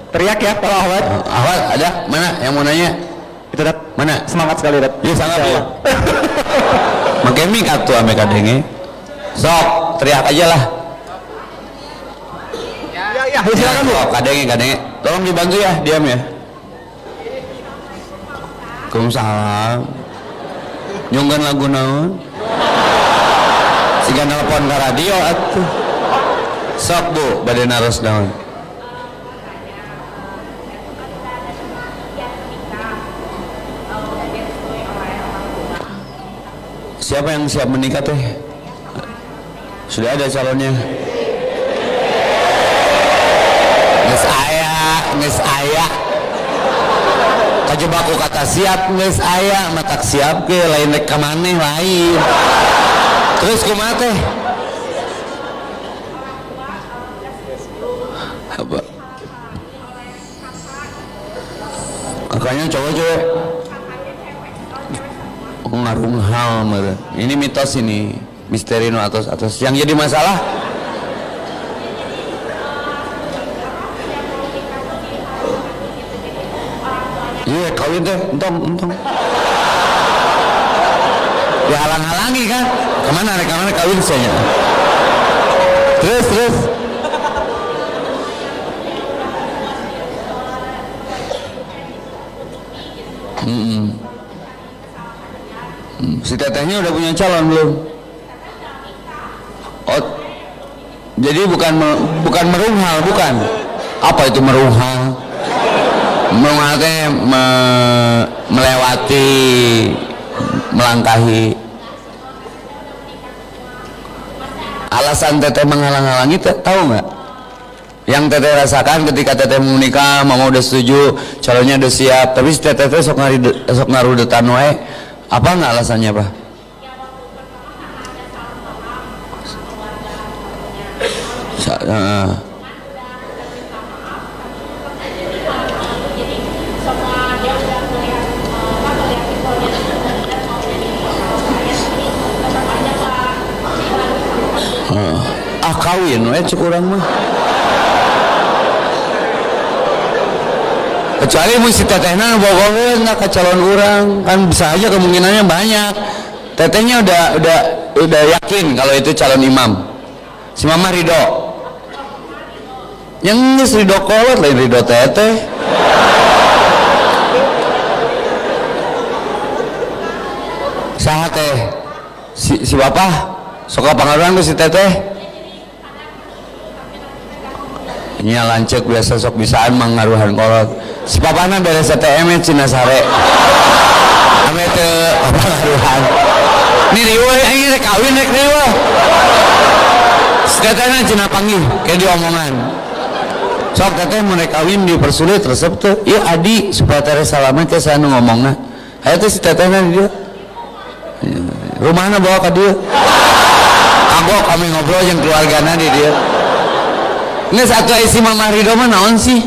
Teriak ya kalau Ahwat. Ahwat ada? Mana yang mau nanya? Itu Dat. Mana? Semangat sekali Dat. Iya sangat ya. Make mic atuh ame kadenge. Sok, teriak aja lah. Ya, ya, silakan Bu. Kadenge, kadenge. Tolong dibantu ya, diam ya. Waalaikumsalam. Nyungkeun lagu naon? Siga nelpon ka radio atuh. Sok Bu, bade naros naon? Siapa yang siap menikah teh? Sudah ada calonnya? Geus aya, geus aya. Kajebak ku kata siap geus aya, matak siap ge lain rek ka maneh lain. Terus kumaha teh? Apa? Kakaknya cowok cewek? Pengaruh hal meren. Ini mitos ini, misteri no atos atos. Yang jadi masalah iya kawin teh, entong entong. Dihalang-halangi kan? Kemana rek kemana kawin saya? Terus terus. Si tetehnya udah punya calon belum? Oh, jadi bukan bukan merunghal, bukan? Apa itu merunghal? Merunghal teh melewati, melangkahi. Alasan teteh menghalang-halangi tahu nggak? Yang teteh rasakan ketika teteh mau menikah, mama udah setuju, calonnya udah siap, tapi si teteh teh sok ngarudetan wae. Apa nggak alasannya, Pak? Ah kawin we cek urang mah. Kecuali mun si tetehna bogoheun ka calon urang, kan bisa aja kemungkinannya banyak. Tetehnya udah yakin kalau itu calon imam. Si mama ridho. Yang geus ridho kolot lain ridho teteh. Saha teh? Si bapak sok pangaruhan ku si teteh. Nya lanceuk biasa sok bisaan mangaruhan kolot. Si papana beres ATM cina sare. Ame teu pangaruhan. Ini riweuh aing rek kawin rek riweuh. Si tetehna cina panggih kayak diomongan. Sok teteh mun rek kawin dipersulit resep teu. Ieu adi supaya tere salaman teh saya nu ngomongna. Aya teh si tetehna di dieu. Rumahna bawa ka dieu. Kagok kami ngobrol jeung keluargana di dieu. Nges atuh isi mama ridho mah naon sih?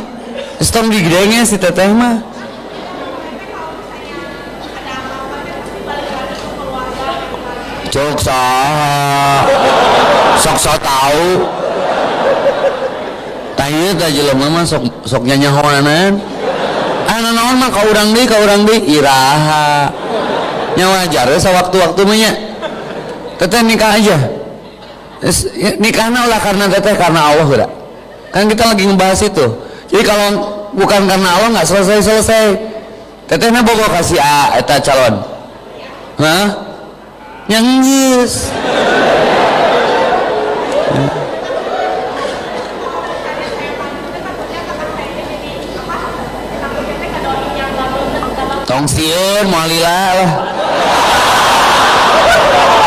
Stong digedenge si teteh mah. Cok saha. Sok sok tahu. Tah ieu tah jelema mah sok sok nyanyahoanan. Ah naon mah ka urang deui iraha. Nya wajar we sawaktu-waktu mah nya. Teteh nikah aja. Nikahna ulah karena teteh, karena Allah udah. Kan kita lagi ngebahas itu. Jadi kalau bukan karena Allah nggak selesai-selesai. Tetehna bogo kasih A eta calon. Hah? Yang geus. Tong sieun moal lila lah.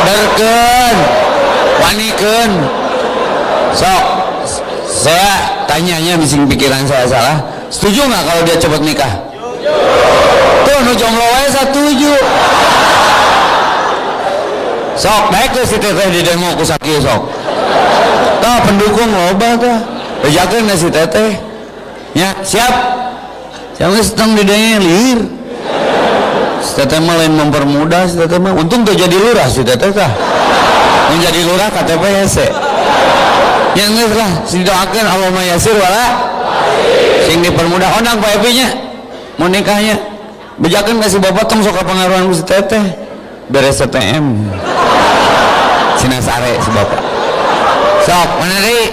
Derkeun. Wanikeun. Sok saya tanyanya bising pikiran saya salah. Setuju nggak kalau dia cepat nikah? Tuh nu jomblo wae setuju. Sok baik tuh si teteh di demo ku sakieu sok. Tah pendukung loba tah. Bejakeun si teteh. Nya, siap. Jangan seteng di denge liur. Si teteh mah lain mempermudah si teteh mah. Untung tuh jadi lurah si teteh tah. Menjadi lurah KTP hese. Yang geus lah, si doakeun Allahumma yasir wala. Sing dipermudah ondang Pak Epi nya mau nikahnya. Bejakeun ka si bapak tong sok kapangaruhan ku si teteh. Beres ATM. Cina sare si bapak. Sok, mana deui?